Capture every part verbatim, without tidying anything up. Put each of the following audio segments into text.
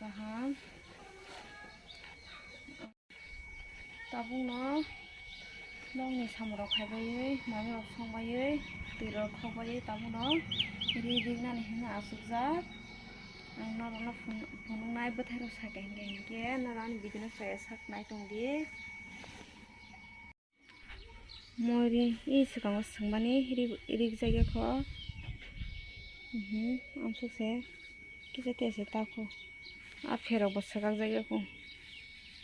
Kaham. Tabukno nokni samung rok khaibaiwi, manwi rok songwbaiwi, twi rok khokbaiwi tabukno ri rignani hwnwi achukjak. Ang norokno phunuknai bwthairok sakha hinkhe hinkhe norok ani video no chaya sak nai tongdi. Moi ri, i swkango swngmani ri-, rijak ya kho. Mhm, amsuk se kisa tia se ta kho. A pherok bo swkak jak ya kho.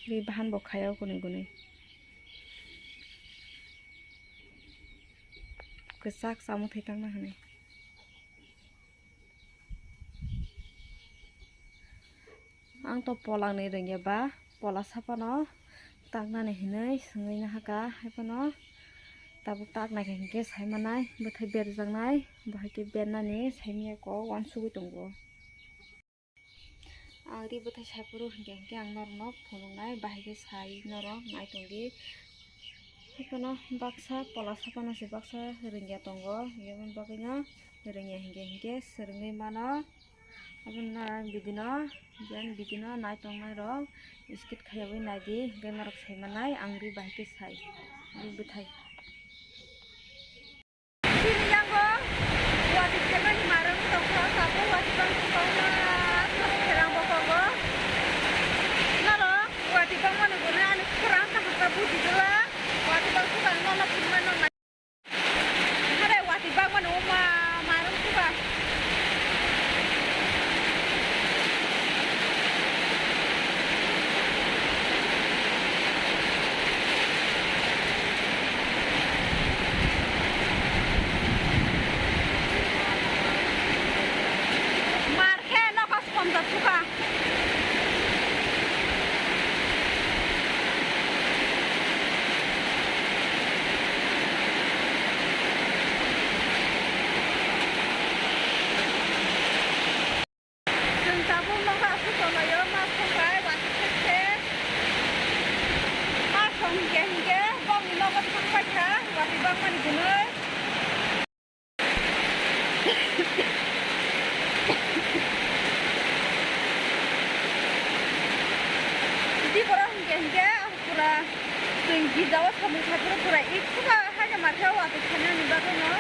Ri bahan bo khaya kho gwnwi gwnwi. Kwchak chamung thai tangna hwnwi. Ang to polangni rwngya ba, pola saphano taknani hinwi swngwi nahakha, haiphano tabuk taknai kha hinkhe saimanai, bwthai berjaknai, bo haikhe bernani saimanya kok uansugwi tongo. Ang ri bwthai saiphuru hinkhe, hinkhe ang norokno phunuknai, bahai khe sai norok nai tongdi. Haiphano baksa pola saphano se baksa rwngya tongo, yaboni bagwino rwngya hinkhe, hinkhe swrwngwi mano. Aboni norok bidino, jeng bidino nai tongnai rok skip khaiwi naidi, hinkhe norok saimanai, ang ri bahai khe sai, ri bwthai. Bini yango watwi kebeng marwng tongkha, tabuk watwi bang kwbangma therang bokogo. Norok watwi bangmani gwnwi ani khorang kaham khe bujijwla, watwi bang kwbang nono phunukmano. Hare watwi bangmani wngma marwng suka. Mar khe nokhas pomjak suka. Chwng tabuk nokha aswk tonglaio, ma songbai watwi khe se. Ma song hinkhe hinkhe bongni nogo thangbai kha, watwi bangmani hwnwi. Tei borok hinkhe hinkhe ang pura chwng girjao samung khaphuru pura ikhuba haino markhe watwi khainani bagwino.